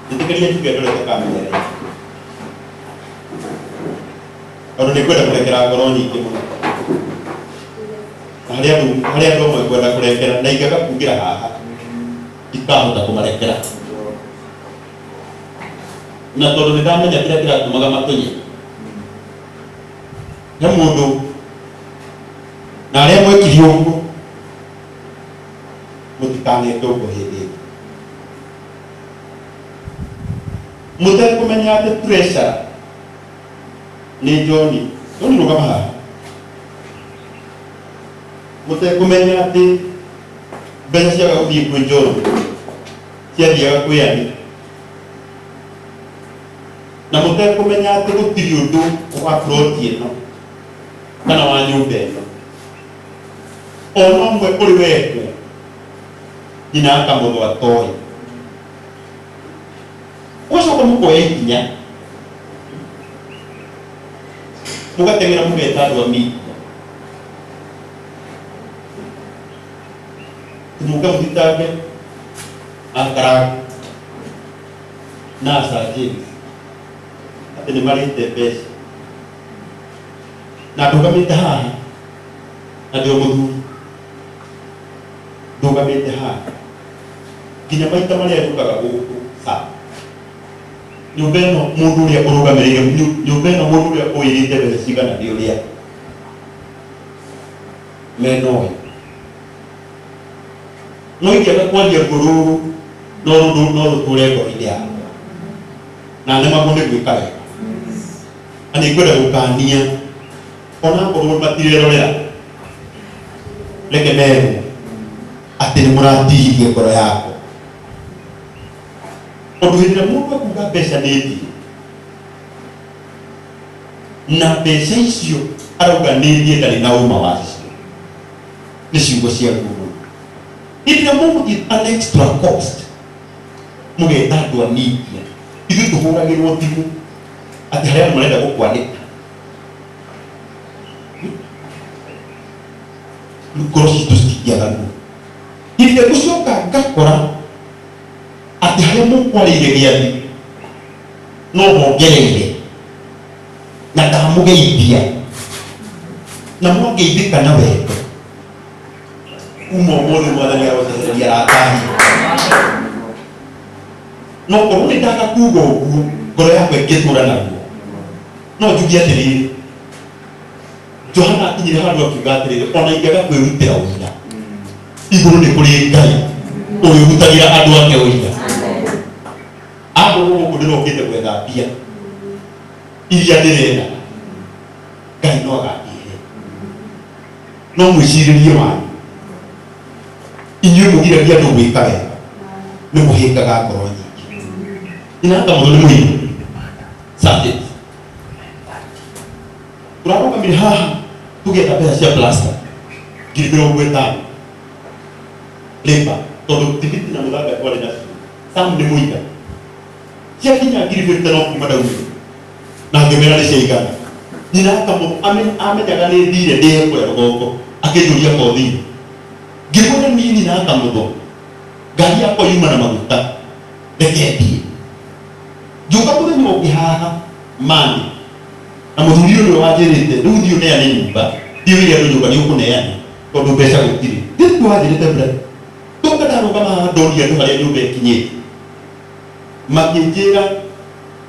Njĩtĩkĩria njuge ndorete kamenyerera tondũ nĩ ngwenda kũrekera ngoro nyingĩ mũno na harĩ andũ amwe ngwenda kũrekera na ingĩaga kungĩra haha ndikahota kũmarekera, na tondũ nĩ ndamenya kĩrĩa kĩratũmaga matũnye he mũndũ na arĩa mwekire ũguo, mũtikaneke ũguo hĩndĩ ĩngĩ mũtekũmenya atĩ treasurer nĩ John. John, rũgama haha. Mũtekũmenya atĩ mbeca ciaga gũthiĩ kwĩ John, ciathiaga kwĩ ani, na mũtekũmenya atĩ gũtirĩ ũndũ wa ploti ĩno kana wa nyũmba ĩno ona ũmwe ũrĩ wekwo nyina akamũthũ atoĩ. Ũgacoka mũkoya ikinya, mũgateng'era, mũgeta andũ a media mũke mũthitange Akarangu na Sir James atĩ nĩ marĩte mbeca, na ndũgamĩte haha na ndĩ o mũthuri, ndũgamĩte haha nginya maita marĩa njũkaga gũkũ sa nyũmba ĩno, mũndũ ũrĩa ũrũgamĩrĩire nyũmba ĩno, mũndũ ũrĩa ũĩrĩte mbeca cigana nĩ ũrĩa menoĩ. No ingĩaga kwaria ruo rũrũ, no rũndũ no rũtũre ngoro-inĩ yakwa na nemagwo nĩ gwĩka wega, na nĩ ngwenda gũkania ona akorwo matirerorera, reke merwo atĩ nĩ mũratihirie ngoro yakwa, tondũ hĩndĩ ĩrĩa mũndũ akuga mbeca nĩ thiĩ na mbeca icio arauga nĩ thiĩ, ndarĩ na ũma wacio, nĩ ciugo cia ruo mũno. Hĩndĩ ĩrĩa mũgũthiĩ an extra cost mũgeta andũ a media, ithuĩ tũhũragĩrwo thimũ atĩ harĩ andũ marenda gũkwanĩka, ngoro citũ citingĩaga ruo. Hĩndĩ ĩrĩa ngũcoka ngakora atĩ harĩa mũkwarĩire gĩathĩ no mongereire na ndamũgeithia na mwangeithĩka na wendo, kuma ũmũthĩ Mwathani arotehereria arata. No korwo nĩ ndaga kuga ũguo, ngoro yakwa ĩngĩtũra naguo. No njuge atĩrĩrĩ, Johana akinyire handũ akiuga atĩrĩrĩ, ona ingĩaga kwĩrutĩra ũira, igũrũ nĩ kũrĩ Ngai ũrĩa ũrutagĩra andũ ake ũira. Akorwo gũkũ ndĩrokĩte gwetha mbia iria ndĩrenda, Ngai no agakĩhe. No mwĩcirĩrie wanyu inyuĩ mũgiragia andũ gwĩka wega nĩ mũhĩngaga ngoro nyingĩ. Nyina kamũthũ nĩ mũini Sergeant. Tũrarũgamire haha tũgĩetha mbeca cia plaster 50,000 labor, tondũ thimiti na mũthanga twarĩ nacio. Sam nĩ mũira. Ciakinya 50,000 no kuma ndaumire na ngĩmera nĩ ciaigana. Nyina amenyaga nĩ thire ndĩhe kũrĩa rũgongo, akĩnjũria ko thire. Ngĩmwĩra niĩ nyina akamũthũ, ngari yakwa yuma na maguta, reke thiĩ. Ngĩũka mũthenya ũngĩ haha mani na mũthuri ũyũ nĩwe wanjĩrĩte, rĩu thiĩ ũneane nyũmba, thiĩ wĩre andũ nyũmba nĩ ũkũneana tondũ mbeca gũtirĩ. Thiĩ wanjĩrĩte mbere ndoka ndarũgama haha ndonia andũ harĩa nyũmba ĩkinyĩte, makĩnjĩra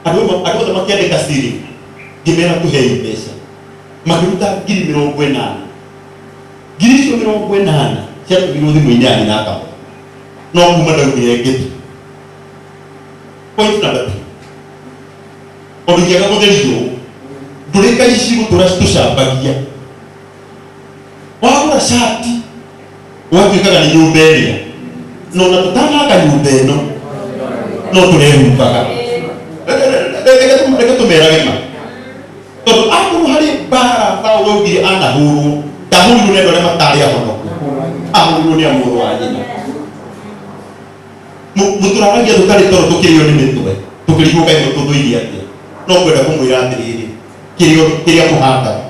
andũ amwe, andũ othe makĩandĩka ceiling. Ngĩmera tũhei mbeca, makĩruta 80,000. Ngiri icio 80 ciatũmirwo thimũ-inĩ ya nyina akamwe, no kuma ndaumire ngĩthiĩ. Point number two, tondũ ingĩaga gũtherio ũũ, ndũrĩka ici cigũtũra citũcambagia. Wagũra cati ũgatuĩkaga nĩ nyũmba ĩrĩa, no na tũtanaka nyũmba ĩno no tũrehumbaga. Reke tũmerage ma, tondũ akorwo harĩ mbara Paulo augire anahũrwo, ndahũrirwo nĩ andũ arĩa matarĩ ahonoku, ahũrirwo nĩ amũrũ wa nyina. Mũtũraragia tũtarĩ toro, tũkĩrĩo nĩ mĩtwe, tũkĩrigwo kaĩ mũtũthũirie atĩa. No kwenda kũmwĩra atĩrĩrĩ, kĩrĩa kĩrĩa mũhandaga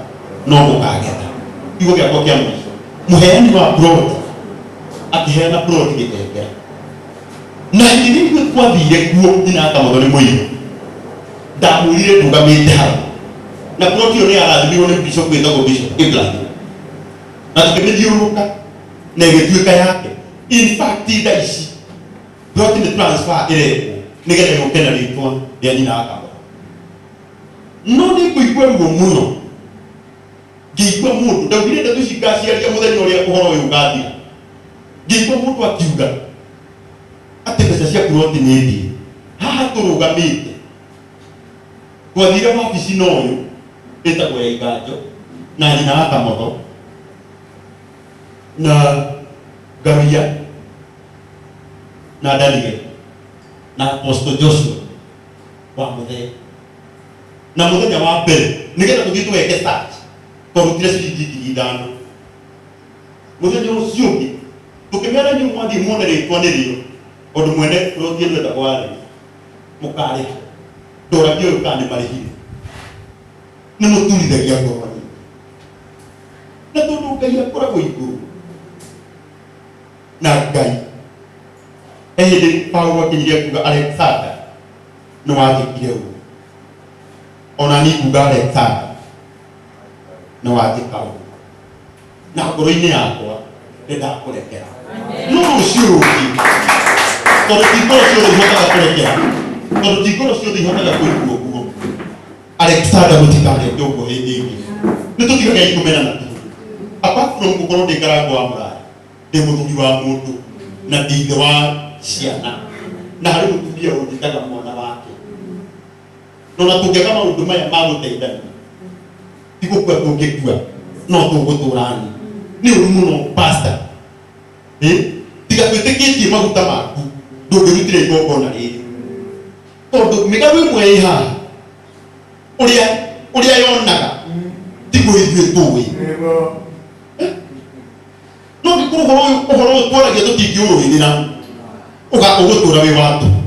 no mũkagetha. Kiugo gĩakwa kĩa mũico, mũheani wa plot akĩheana plot Gĩtengera. Na hĩndĩ ĩrĩa ithuĩ twathire kuo nyina akamũtho nĩ mũira ndamwĩrire ndũgamĩte hau na plot ĩyo nĩ yarathimirwo nĩ bishop wĩtagwo Bishop Ibrahim na tũkĩmĩthiũrũrũka na ĩgĩtuĩka yake. In fact tha ici plot nĩ transfer ĩrekwo nĩgetha yũke na rĩtwa rĩa nyina akamũtho. No nĩ ngũigua ruo mũno ngĩigua mũndũ ndaugire ndeto ici ngaciaria mũthenya ũrĩa ũhoro ũyũ ũgathira, ngĩigua mũndũ akiuga atĩ mbeca cia ploti nĩ thiĩ. Haha tũrũgamĩte twathire wabici na ũyũ ĩtagwo ya Iganjo na nyina wa Kamotho na Ngaruiya na Daniel na Apostle Joshua wa Mũthee. Na mũthenya wa mbere nĩgetha tũthiĩ tũgeke search twarutire ciringi 5,000. Mũthenya ũcio ũngĩ tũkĩmera inyuĩ mwathiĩ muone rĩtwa nĩrĩo tondũ mwene ploti ĩno etagwo Alex mũkarĩha. Ndoragia ũyũ kana nĩ marĩhire. Nĩ mũturithagia ngoro nyingĩ. Na tondũ Ngai akoragwo igũrũ na Ngai he hĩndĩ Paulo akinyire akiuga Alexander nĩ wanjĩkire ũguo ona niĩ nguga Alexander nĩ wanjĩka ũguo na ngoro-inĩ yakwa nĩ ndakũrekera. No rũciũ rũngĩ tondũ ti ngoro ciothe ihotaga kũrekera, tondũ ti ngoro ciothe ihotaga kũigua ũguo, Alexander mũtikaneke ũguo hĩndĩ ĩngĩ. Nĩ tũtigagei kũmenana tũhũ. Apart from gũkorwo ndĩ ngarango wa mũraya, ndĩ mũthuri wa mũndũ na ndĩ ithe wa ciana na harĩ mũtumia ũnjĩtaga mwana wake. No na tũngĩaga maũndũ maya ma gũteithania ti gũkua tũngĩkua no tũgũtũrani. Nĩ ũru mũno pastor, tiga twĩtĩkĩtie maguta maku ndũngĩrutire igongona rĩrĩ tondũ mĩgarũ ĩmwe ĩ haha ũrĩa ũrĩa yonaga tiguo ithuĩ tũĩ. No ngĩkorwo ũhoro ũyũ ũhoro ũyũ twaragia tũtingĩũrũĩrĩra ũga ũgũtũra wĩ wa tũhũ.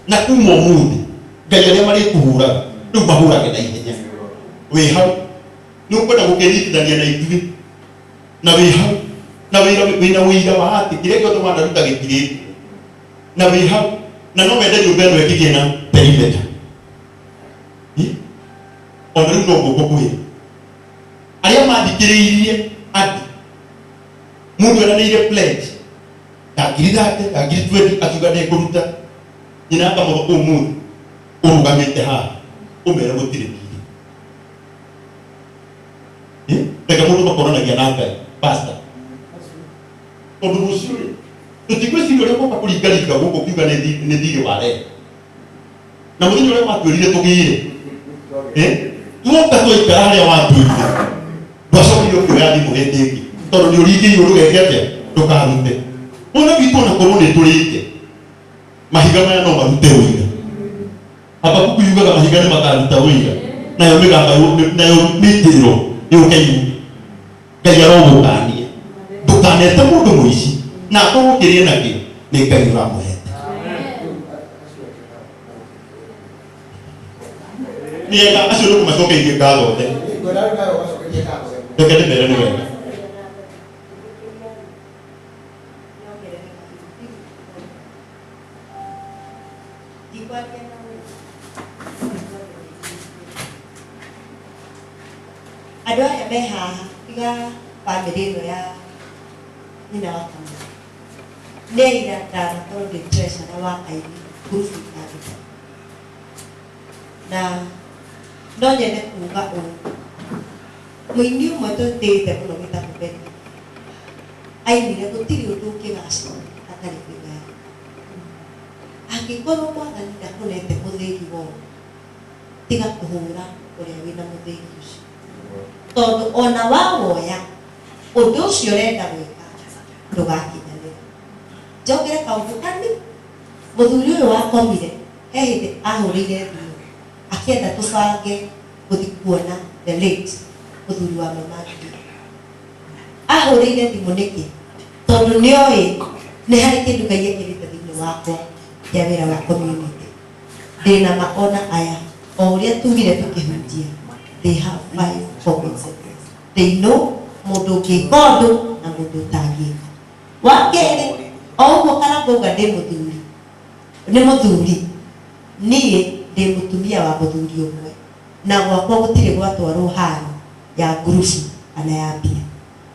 Na kuma ũmũthĩ Ngai arĩa marĩkũhũraga rĩu mahũrage na ihenya. Wĩ hau nĩ ũkwenda gũkĩnyitithania na ithuĩ na wĩ hau na wĩra wĩna ũira wa atĩ kĩrĩa gĩothe wanaruta gĩtirĩtwo na wĩ hau na no wende nyũmba ĩno ĩkĩgĩe na perimeter. Ona rĩu noguo ngũkwĩra arĩa mathikĩrĩirie andũ mũndũ eranĩire pledge ya 30,000 ya 20,000 akiuga ndĩkũruta nyina akamũtho ũmũthĩ ũrũgamĩte haha ũmere gũtirĩ thirĩ. Reke mũndũ makoranagia na Ngai pastor tondũ rũciũ rĩ tũtigwĩciria ũrĩa ũgoka kũringaringa gũkũ ũkiuga nĩ thirĩ wa rent na mũthenya ũrĩa watwĩrire tũgĩre tuoka twaikara harĩa watwĩrire ndwacokire ũkĩoya thimũ hĩndĩ ĩngĩ tondũ nĩ ũringĩirwo ndũgeke atĩa ndũkarute. Ona witũ ona korwo nĩ tũrĩte mahiga maya no marute ũira. Habakuku yugaga mahiga nĩ makaruta ũira nayo mĩgamba nayo mĩitĩrĩro yũke yuge. Ngai arogũkania ndũkanete mũndũ mũici na akorwo kĩrĩa nakĩo nĩ Ngai ũramũhete. Nĩ ega acio nĩ kũmacokeirie ngatho othe. Reke ndĩmere nĩ wega. Andũ aya me haha tiga bamĩrĩ ĩno ya nyina wa Kamau nĩ aira ndanakorwo ndĩ treasurer wa aini ngurubu ndandĩka na no nyende kuga ũũ mũini ũmwe tũtĩĩte mũno wĩtagwo Betty ainire gũtirĩ ũndũ ũngĩgacĩra hatarĩ kwĩgaya. Angĩkorwo mwathani ndakũnete mũthĩgi wothe tiga kũhũra ũrĩa wĩna mũthĩgi ũcio tondũ ona wawoya ũndũ ũcio ũrenda gwĩka ndũgakinyanĩra. Njokere kaũndũ kani mũthuri ũyũ wakomire he hĩndĩ ahũrĩire thimũ akĩenda tũbange gũthi kuona the late mũthuri wa mama Ngiri. Ahũrĩire thimũ nĩkĩ? Tondũ nĩoĩ nĩ harĩ kĩndũ Ngai ekĩrĩte thĩinĩ wakwa kĩa wĩra wa community. Ndĩna ma ona aya o ũrĩa tugire tũkĩhunjia they have five common senses. They know mũndũ ũngĩka ũndũ na mũndũ ũtangĩka. Wa kerĩ O ũguo Karangũ auga ndĩ mũthuri, nĩ mũthuri, niĩ ndĩ mũtumia wa mũthuri ũmwe, na gwakwa gũtirĩ gwatwarwo haro ya ngurubu kana ya mbia.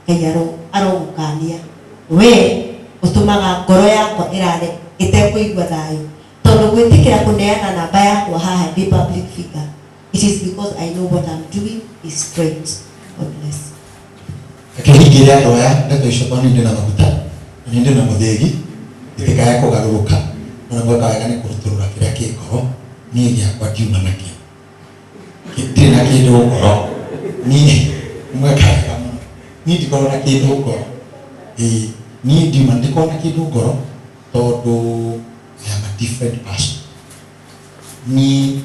Ngai arogũkania wee ũtũmaga ngoro yakwa ĩrare ĩtekũigua thayũ, tondũ gwĩtĩkĩra kũneana namba yakwa haha ndĩ public figure, it is because I know what I'm doing is straight. God bless. Reke hingĩre andũ aya ndeto icio tondũ niĩ ndĩ na maguta na niĩ ndĩ na mũthĩgi itikae kũgarũrũka no nĩ gwĩka wega nĩ kũrutũrũra kĩrĩa kĩ ngoro. Niĩ gĩakwa ndiuma nakĩo, ndirĩ na kĩndũ ngoro. Niĩ mweka wega mũno, niĩ ndikoragwo na kĩndũ ngoro. Ĩĩ, niĩ ndiuma ndikoragwo na kĩndũ ngoro tondũ I am a different person. Niĩ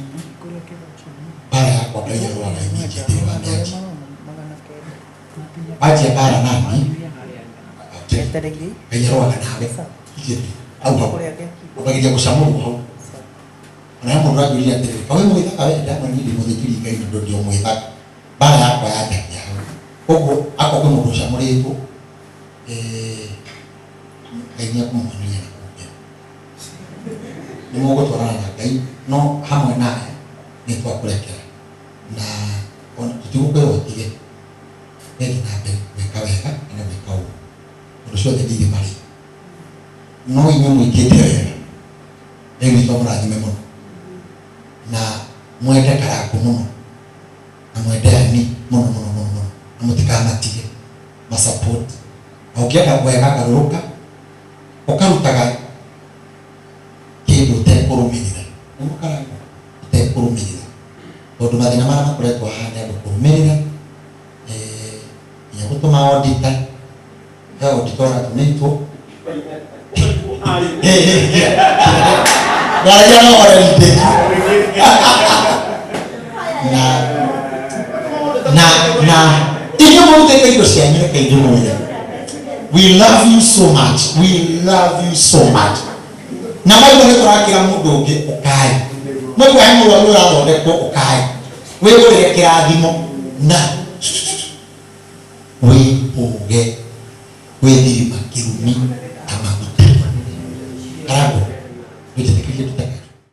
mbara yakwa Ngai arũaga immediately wa mĩanjia wanjia mbara nani, Ngai arũaga nawe immediately hau hau, ũkageria gũcamũrwo hau. Ona he mũndũ anjũria atĩrĩrĩ, kaĩ wĩ mũgĩthaka we? Ndamwĩra niĩ ndĩ mũthĩnjĩri Ngai na ndĩ o mũgĩthaka. Mbara yakwa yanjagia hau. Koguo akorwo kwĩ mũndũ ũcamũrĩtwo, Ngai nĩ ekũmũhonia na kũu mbere. Nĩ mũgũtwarana na Ngai, no hamwe na aya nĩ twakũrekera na ona tũtigũkwĩra ũtige, wethiĩ na mbere gwĩka wega kana gwĩka ũru, tondũ ciothe ndirĩ marĩ. No inyuĩ mwĩkĩte wega, Ngai witũ amũrathime mũno na mwende Karangũ mũno na mwende Ani mũno mũno mũno mũno na mũtikamatige ma support. Na ũngĩenda wega garũrũka, ũkarutaga kĩndũ ũtekũrũmĩrĩra. Nĩguo Karangũ, ũtekũrũmĩrĩra, tondũ mathĩna marĩa makoretwo haha nĩ andũ kũrũmĩrĩra, nginya gũtũma auditor, he auditor ũratũmĩtwo. Ndaragia no orerindĩ na na na inyuĩ mũrutĩte indo cianyu, reke ndĩmwĩre, we love you so much, we love you so much. Na maigua nĩ tũrakĩra mũndũ ũngĩ, ũkai. Maigua he mũrwaru ũrathondekwo, ũkai wĩgũrĩre kĩrathimo na wĩhũge gwĩthirima kĩrumi.